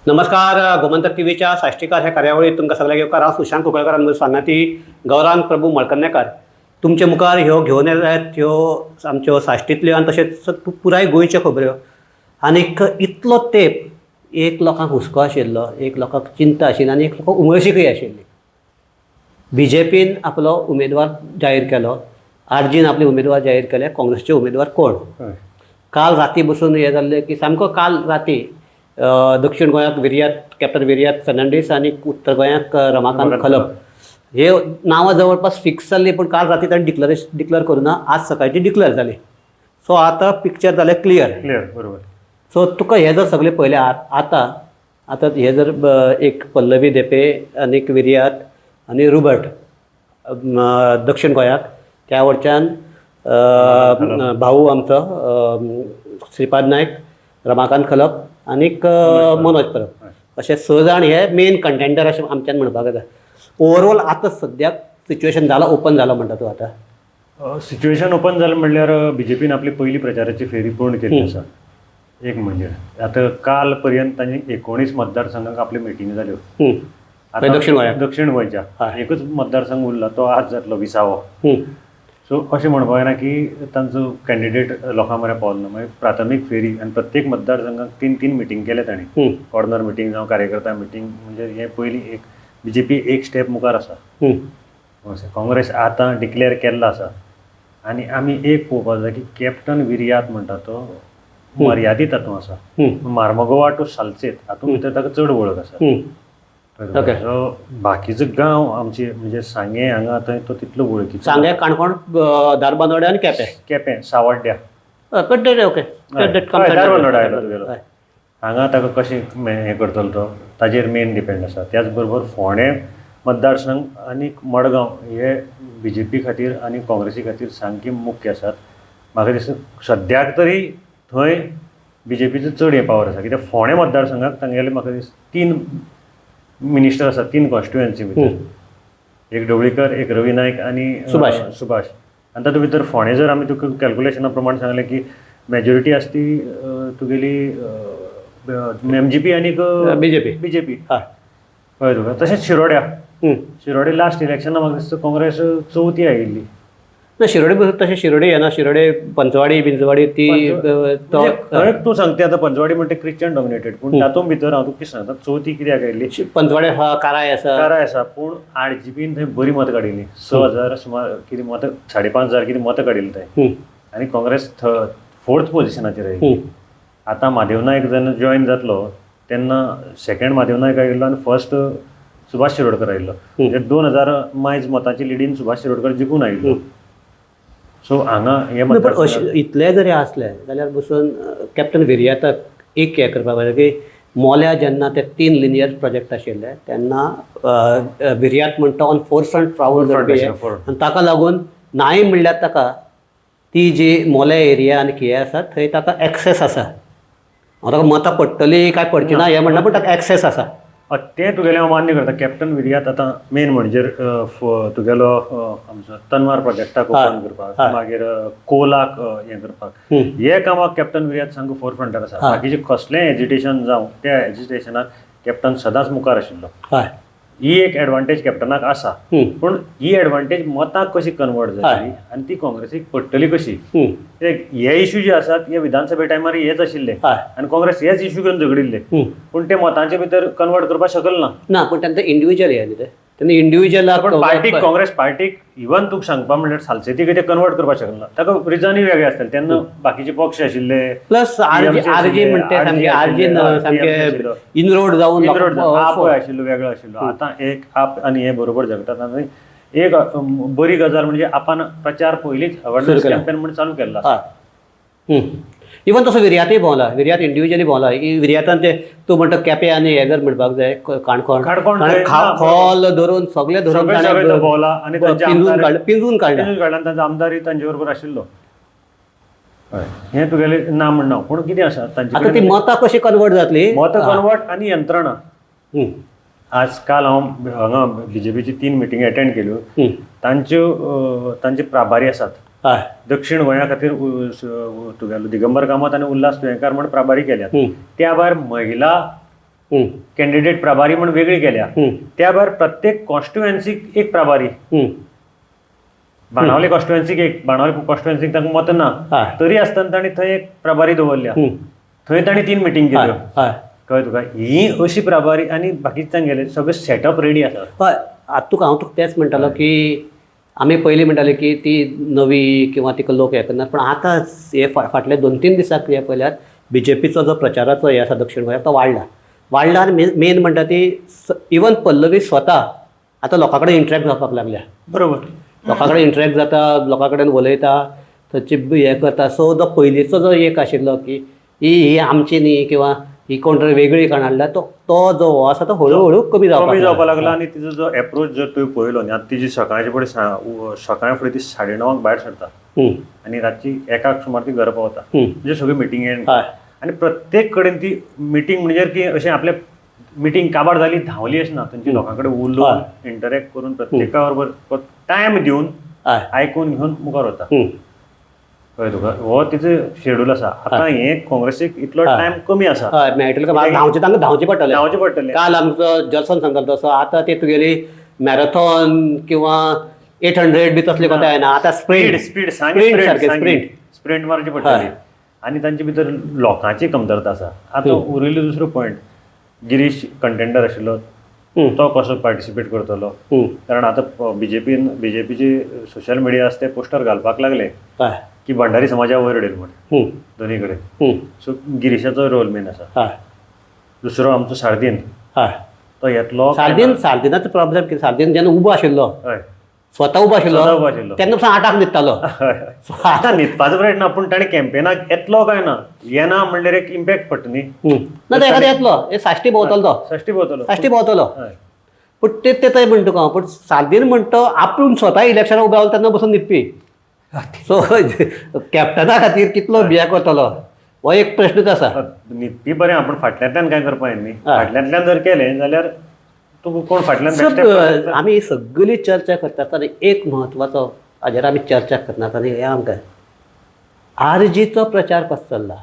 नमस्कार. गोमंतक टीव्हीच्या साश्टीकार ह्या कार्यावळीत तुमकां सगळ्यांक येवकार. हांव सुशांत कुंकळकार आनी सांगाती गौरांग प्रभू मळकर्णेकार. तुमचे मुखार ह्यो घेवन येतात ह्यो आमच्यो साश्टींतल्यो आनी तशेंच पुराय गोंयच्यो खबऱ्यो. आनीक इतलो तेंप एक लोकांक हुस्को आशिल्लो, एक लोकांक चिंता आशिल्ली आनी एक लोकांक उमळशीकय आशिल्ली. बीजेपीन आपलो उमेदवार जाहीर केलो, आरजीन आपले उमेदवार जाहीर केले, काँग्रेसचे उमेदवार कोण? काल राती बसून हें जाल्लें की सामको काल राती दक्षिण गोंयाक विर्यात, कॅप्टन विर्यात फर्नांडीस आनी उत्तर गोंयाक रमाकांत खलप हे नांवां जवळपास फिक्स जाल्लीं, पूण काल राती तांणी डिक्लरेशन डिक्लेअर करूं ना. आज सकाळची डिक्लेअर जाली. सो आतां पिक्चर जालें क्लियर. क्लियर, बरोबर. सो तुका हें जर सगळें पळयलें, आतां आतां हें जर एक पल्लवी धेंपे आनीक विर्यात आनी रुबर्ट दक्षिण गोंयाक, त्या वटच्यान भाऊ आमचो श्रीपाद नायक, रमाकांत खलप आनीक मनोज परब अशे स जाण हे मेन कंटेंडर अशें आमच्यान म्हणपाक जाता. ओवरऑल आतां सद्याक सिच्युएशन जाला ओपन जाला म्हणटा तूं आतां? सिच्युएशन ओपन जालें म्हणल्यार बीजेपीन आपली पयली प्रचाराची फेरी पूर्ण केल्ली आसा. एक म्हणजे आतां काल पर्यंत तांणी 19 मतदारसंघाक आपल्यो मिटिंग जाल्यो. आतां दक्षिण गोंयाक? दक्षिण गोंयच्या. एकूच मतदारसंघ उरला, तो आज जातलो 20वो. सो अशें म्हणपाक जायना की तांचो कॅन्डिडेट लोकां म्हऱ्यान पावलो ना. मागीर प्राथमीक फेरी आनी प्रत्येक मतदारसंघाक तीन तीन मिटींग केल्या तांणी, कॉर्नर मिटींग जावं कार्यकर्ता मिटींग. म्हणजे हे पयलीं एक बीजेपी एक स्टेप मुखार आसा. काँग्रेस आतां डिक्लेअर केल्लो आसा आनी आमी एक पळोवपाक जाय की कॅप्टन विर्यात म्हणटा तो मर्यादीत हातूंत आसा. मार्मगोवा टू सालसेत हातूंत भितर ताका चड वळख आसा. सो बाकीचो गांव आमचे म्हणजे सांगें हांगा थंय तो तितलो वळखीचो. सांगें, काणकोण, धारबांदोडें आनी केपें. केपें, सावड्ड्या. पण ते ओके. हय, धारबांदोडा आयलो तुगेलो. हांगा ताका कशें हें करतलो तो ताजेर मेन डिपेंड आसा. त्याच बरोबर फोंडें मतदारसंघ आनी मडगांव हे बीजेपी खातीर आनी काँग्रेसी खातीर सामके मुख्य आसात. म्हाका दिसता सद्याक तरी थंय बीजेपीचो चड हें पावर आसा, कित्याक फोंडें मतदारसंघाक तांगेले म्हाका दिसता तीन मिनिस्टर आसात तीन कॉन्स्टिट्युएन्सी भितर, एक ढवळीकर, एक रवी नायक आनी सुभाष. सुभाष. आनी तातूंत भितर फोंडें जर आमी तुका कॅल्कुलेशना प्रमाण सांगलें की मेजॉरिटी आसा ती तुगेली एमजीपी आनीक बीजेपी. बीजेपी. कळ्ळें तुका? तशेंच शिरोड्या. शिरोडे लास्ट इलेक्शना म्हाका दिसता काँग्रेस चवथी आयिल्ली. ना, शिरोडे बसून तशें शिरोडे येना. शिरोडे, पंचवाडी बिंचवाडी ती तो म्हणजे खंय तूं सांगता आतां पंचवाडी म्हणटा क्रिश्चन डॉमिनेटेड, पूण तातूंत भितर हांव तुका कितें सांगता, चवथी कित्याक आयिल्ली? पंचवाडे आसा, काराय आसा. काराय आसा, पूण आरजीपीन थंय बरी मतां काडिल्लीं, 6,000 सुमार कितें मतां, 5,500 कितें मतां काडिल्लीं थंय आनी काँग्रेस फोर्थ पोजिशनाचेर आयिल्ली. आतां म्हादेव नायक जेन्ना जॉयन जातलो तेन्ना सेकंड म्हादेव नायक आयिल्लो आनी फर्स्ट सुभाष शिरोडकर आयिल्लो. म्हणजे 2,000 मायज मतांची लिडीन सुभाष शिरोडकर जिखून आयिल्लो. सो हांगा हे ना, पण मतदारसंघात अशें इतलें जरी आसलें जाल्यार बसून कॅप्टन विर्याताक एक हें करपाक जाय की मोल्या जेन्ना ते तीन लिनियर प्रोजेक्ट आशिल्ले तेन्ना विर्यात म्हणटा ऑन फोरफ्रंट रावून Forefront करपी आशिल्लो, forefront. आनी ताका लागून नाय म्हणल्यार ताका ती जी मोल्या एरिया आनी कितें आसा थंय ताका एक्सेस आसा. हांव ताका मतां पडटलीं काय पडची ना हें म्हणना, पूण ताका एक्सेस आसा. तें तुगेलें हांव मान्य करता. कॅप्टन विर्यात आतां मेन म्हणजे तुगेलो आमचो तनवार प्रोजेक्टाक ओपन करपाक, मागीर कोलाक हें करपाक, हे कामाक कॅप्टन विर्यात सामको फोर फ्रंटार आसा. बाकीचे कसलेंय एजिटेशन जावं, त्या एजिटेशनाक कॅप्टन सदांच मुखार आशिल्लो. ही एक एडवांटेज कॅप्टनाक आसा. पूण ही एडवांटेज मताक कशी कन्वर्ट जातली आनी ती काँग्रेसीक पडटली कशी? कित्याक हे इश्यू जे आसात हे विधानसभे टायमार हेच आशिल्ले आनी काँग्रेस हेच इश्यू घेवन झगडिल्ले, पूण ते मतांचे भितर कन्वर्ट करपाक शकल ना. ना, पूण तांकां इंडिविज्युअल हें न्ही तें, तेन्ना इंडिविज्युअलाक पण पार्टीक, काँग्रेस पार्टीक इवन तुका सांगपा म्हणल्यार सालसेती ते कन्वर्ट करपाक शकना. ताका रिजनूय वेगळे आसतले. तेन्ना बाकीचे पक्ष आशिल्ले. प्लस आरजी, आरजी म्हणटे सामके आरजीन सामके इनरोड जावन इनरोड आप आशिल्लो, वेगळो आशिल्लो. आतां एक आप आनी हे बरोबर झगडटात. आनी एक बरी गजाल म्हणजे आपान प्रचार पयलींच अवेरनेस कॅम्पेन म्हण चालू केल्लो आसा. इवन तसो विर्यातय भोंवला, विर्यात इंडिविज्युअली भोंवला. विर्यातान ते तूं म्हणटा केपें आनी हे जर म्हणपाक जाय काणकोण काणकोण ताणें थंय ना, खोल धरून सगळे धरून सगळे ताणें सगळे तो भोंवला आनी तांचे पिंजून आमदार काडले, पिंजून काडले. पिंजून काडला आनी तांचो आमदारूय तांचे बरोबर आशिल्लो. हय, हें तुगेलें ना म्हणना, पूण कितें आसा तांचे आतां ती मतां कशी कन्वर्ट जातली? मतां कन्वर्ट आनी यंत्रणा. आज काल हांव हांगा बीजेपीची तीन मिटिंग एटेंड केल्यो. तांच्यो तांचे प्रभारी आसात. दक्षिण गोंया खातीर तुगेलो दिगंबर कामत आनी उल्हास तुयेंकार म्हण प्रभारी केल्यात. त्या भायर महिला कॅन्डिडेट प्रभारी म्हण वेगळी केल्या. त्या भायर प्रत्येक कॉन्स्टिट्युएन्सीक एक प्रभारी. बाणावले कॉन्स्टिट्युएन्सीक एक, बाणावले कॉन्स्टिट्युएन्सीक तांकां मत ना, तरी आसतना तांणी थंय एक प्रभारी दवरल्या. थंय तांणी 3 मिटींग केल्यो. कळ्ळें तुका? ही अशी प्रभारी आनी बाकीचे तांगेले सगळें सेटअप रेडी आसा. हय, आतां तुका हांव तुका तेंच म्हणटालो की आमी पयलीं म्हणटाले की ती नवी किंवा तिका लोक हें करनात, पूण आतां हे फाटले 2-3 दिसाक हें पळयल्यार बीजेपीचो जो प्रचाराचो हे आसा दक्षिण गोंयांत तो वाडला वाडला आनी मेन म्हणटा ती इवन पल्लवी स्वता आतां लोकां कडेन इंटरेक्ट जावपाक लागल्या. बरोबर. लोकां कडेन इंटरेक्ट जाता, लोकां कडेन उलयता, थंयची हें करता. सो जो पयलींचो जो एक आशिल्लो की ही ही आमची न्ही किंवा ही कोण तरी वेगळी कोण हाडल्या, तो तो जो हो आसा तो हळू हळू कमी जावपाक कमी जावपाक लागला. आनी तिजो जो एप्रोच जर तुवें पळयलो न्ही, आतां तिजी सकाळचे फुडें सकाळ फुडें ती 9:30 भायर सरता आनी रातची 1 सुमार ती घरा पावता. म्हणजे सगळी मिटींग एंड आनी प्रत्येक कडेन ती मिटींग म्हणजे की अशें आपल्या मिटींग काबार जाली धांवली अशें ना, तांची लोकां कडेन उलोवन इंटरेक्ट करून प्रत्येका बरोबर टायम दिवन आयकून घेवन मुखार वता. कळ्ळें तुका? हो तिचो शेड्यूल आसा. आतां हें काँग्रेसीक इतलो टायम कमी आसा. हय, मेळटलें का? धांवचें, तांकां धांवचें पडटलें. धांवचें पडटलें. काल आमचो जल्सन सांगतालो तसो आतां ते तुगेली मॅरेथॉन किंवा 800 बी तसले कोता येना आतां, स्प्रिंट स्पीड स्प्रिंट सारकें स्प्रिंट स्प्रिंट मारची पडटली आनी तांचे भितर लोकांची कमतरता आसा. आतां उरिल्लो दुसरो पॉयंट, गिरीश कंटेंडर आशिल्लो तो कसो पार्टिसिपेट करतलो, कारण आतां बीजेपीन बीजेपीचे सोशल मिडिया आसा ते पोस्टर घालपाक लागले की भंडारी समाजा वयर उडयल म्हण दोनी कडेन. सो गिरीशाचो रोल मेन आसा. दुसरो आमचो सार्दीन, तो येतलो. सार्दीन, सार्दिनाचो प्रॉब्लेम कितें, सार्दीन जेन्ना उबो आशिल्लो, स्वता उबो आशिल्लो तेन्ना पसून 8 न्हिदतालो. आतां न्हिदपाचो प्रश्न ना, पूण ताणें कॅम्पेनाक येतलो काय ना, येना म्हणल्यार एक इम्पॅक्ट पडटा न्ही. ना, तो एखादें येतलो, हे साश्टी भोंवतलो तो. साश्टी भोंवतलो. साश्टी भोंवतलो. पूण ते तें म्हणटा तुका हांव, पूण सार्दीन म्हणटा तो आपूण स्वता इलेक्शनाक उबो रावलो तेन्ना बसून न्हिदपी. सो कॅप्टना खातीर कितलो बिया करतलो हो एक प्रश्नच आसा. न्हिदपी बरें, आपूण फाटल्यांतल्यान कांय करपा जाय न्ही. फाटल्यांतल्यान जर केलें जाल्यार तुका कोण फाटल्यान. आमी सगळी चर्चा करता आसतना एक म्हत्वाचो हाजेर आमी चर्चा करना आसतना हें आमकां आरजीचो प्रचार कसो चल्ला.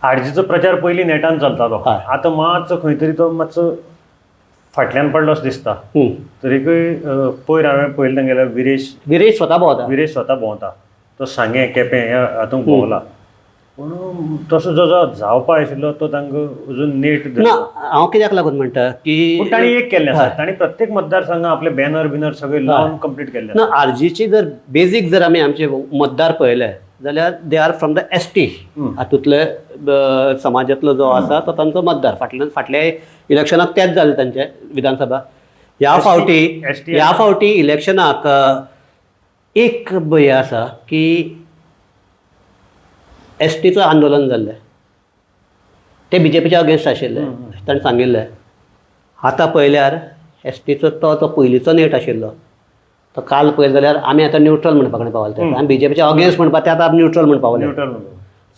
आरजीचो प्रचार पयलीं नेटान चलतालो, आतां मातसो खंय तरी तो मातसो फाटल्यान पडलो असो दिसता. तरीकय पयर हांवें पयलें तांगेल्या विरेश, विरेश स्वता भोंवता. विरेश स्वता भोंवता, तो सांगें केपें ह्या हातूंत भोंवला, पूण तसो जो जो जावपा आशिल्लो तो तांकां अजून नेट ना. हांव कित्याक लागून म्हणटा की पूण तांणी एक केल्लें आसा, तांणी प्रत्येक मतदारसंघात आपले बॅनर बिनर सगळे लावन कंप्लीट केल्ले. ना, आरजीची जर बेजीक जर आमी आमचे मतदार पळयले जाल्यार they are from the ST हातूंतले समाजांतलो जो आसा तो तांचो मतदार. फाटल्यान फाटल्या इलेक्शनाक तेच जाले तांचे विधानसभा. ह्या फावटी ह्या फावटी इलेक्शनाक एक हें आसा की एसटीचो आंदोलन जाल्लें ते बीजेपीच्या अगेन्स्ट आशिल्ले ताणें सांगिल्लें. आतां पळयल्यार एसटीचो तो जो पयलींचो नेट आशिल्लो तो काल पळयलो जाल्यार आमी आतां न्युट्रल म्हणपा कडेन पावले, आमी बीजेपीच्या अगेन्स्ट म्हणपा ते आतां न्युट्रल म्हण पावले.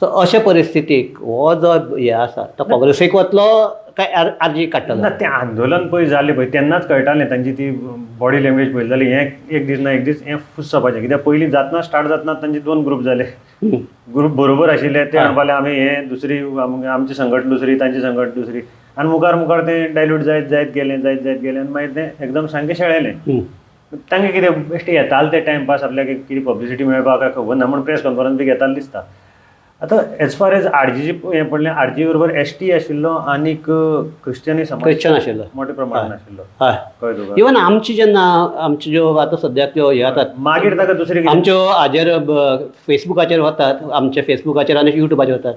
सो अशे परिस्थितीक हो जो हे आसा तो काँग्रेसीक वतलो काय आरजी काडटलो? ना, तें आंदोलन पळय जालें पळय तेन्नाच कळटालें, तांची ती बॉडी लँग्वेज पळयली जाल्यार हें एक दीस ना एक दीस हें फूस जावपाचें. कित्याक पयलीं जातना स्टार्ट जातना तांचे 2 ग्रूप जाले, ग्रूप बरोबर आशिल्ले ते म्हणपाले आमी हे दुसरी आमची संघटना दुसरी, तांची संघटना दुसरी, आनी मुखार मुखार तें डायल्यूट जायत जायत गेलें, जायत जायत गेलें आनी मागीर तें एकदम सामकें शेळेलें. तांकां कितें बेश्टें येतालें ते टायमपास, आपल्याक कितें पब्लिसिटी मेळपाक काय खबर ना म्हूण प्रेस कॉन्फरन्स बी घेतालें दिसता. आतां एज फार एज आरजीची हें पडलें, आरजी बरोबर एसटी आशिल्लो आनीक क्रिश्चनय समाज क्रिश्चन आशिल्लो मोठ्या प्रमाणान आशिल्लो. कळ्ळें तुका? इवन आमची जेन्ना आमच्यो ज्यो आतां सद्याक ज्यो हे जातात मागीर ताका दुसरी आमच्यो हाजेर फेसबुकाचेर वतात, आमच्या फेसबुकाचेर आनी युट्यूबाचेर वतात,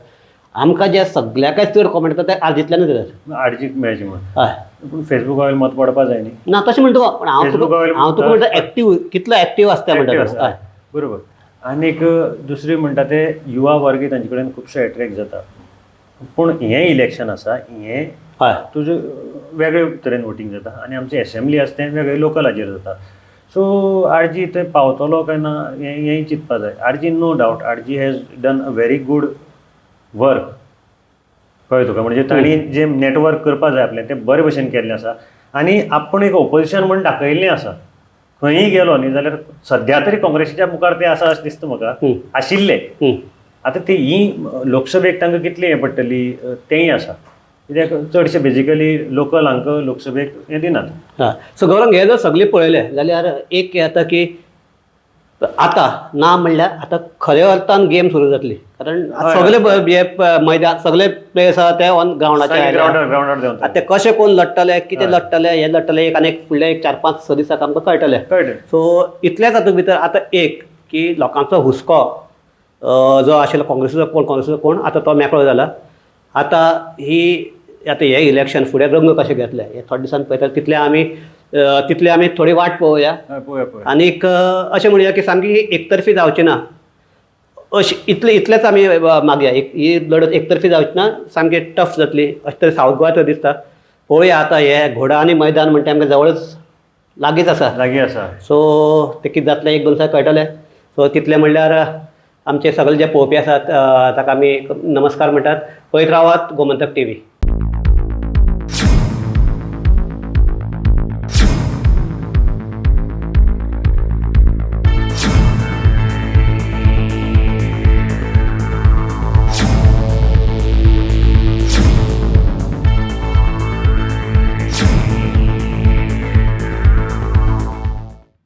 आमकां जे सगळ्याकच चड कॉमेंट येतात ते आरजींतल्यानूच येतात. आरजीक मेळचे म्हूण. हय, पूण फेसबुका वयलें मत पडपा जाय न्ही. ना तशें म्हणटा तुका, पूण हांव तुका म्हणटा एक्टीव कितलो एक्टीव आसता म्हणटा. बरोबर. आनीक दुसरी म्हणटा ते युवा वर्ग तांचे कडेन खुबशे एट्रेक्ट जाता, पूण हें इलेक्शन आसा हें तुजें वेगळे तरेन वोटींग जाता आनी आमची एसेंब्ली आसा तें वेगळे लोकल हाजेर जाता. सो आरजी थंय पावतलो काय ना हेंय चिंतपा जाय. RG no doubt RG has done a very good work. कळ्ळें तुका? म्हणजे तांणी जें नेटवर्क करपा जाय आपलें तें बरे भशेन केल्लें आसा आनी आपूण एक ओपोजिशन म्हूण दाखयल्लें आसा. खंयी गेलो न्ही जाल्यार सद्या तरी काँग्रेसीच्या मुखार ते आसा अशें दिसता म्हाका आशिल्ले. आतां ते ही लोकसभेक तांकां कितली हें पडटली तेंय आसा. कित्याक चडशे बेजिकली लोकल हांकां लोकसभेक हें दिनात. हां, सो गौरंग, हें जर सगळें पळयलें जाल्यार एक हें जाता की आतां ना म्हणल्यार आतां खऱ्या अर्थान गेम सुरू जातली, कारण सगळे हे मैदान, सगळे प्लेयर्स आहा ते ऑन ग्रावंडाचेर आयले. ग्रावंडार ग्रावंडार देंवता. आतां ते कशे कोण लडटले, कितें लडटले, हे लडटले, एक आनी एक फुडले एक 4-5-6 दिसांक आमकां कळटलें. कळटें. सो इतल्याच हातूंत भितर आतां एक की लोकांचो हुस्को जो आशिल्लो काँग्रेसीचो कोण, काँग्रेसीचो कोण, आतां तो मेकळो जाला. आतां ही आतां हें इलेक्शन फुडें रंग कशें घेतले हे थोड्या दिसान पळयतले. तितले आमी थोडी वाट पळोवया. हय, पळोवया पळोवया. आनीक अशें म्हणया की सामकी ही एकतर्फी जावची ना अशी, इतलेच आमी मागया. एक ही लडत एकतर्फी जावची ना, सामकी टफ जातली अशें तरी सावथ गोवा तर दिसता. पळोवया आतां हे घोडा आनी मैदान म्हणटा आमकां जवळच लागींच आसा. लागीं आसा. सो ते कितें जातलें 1-2 दिसांनी कळटलें. सो तितलें म्हणल्यार आमचे सगळे जे पळोवपी आसात ताका आमी नमस्कार म्हणटात. पळयत रावात गोमंतक टीव्ही.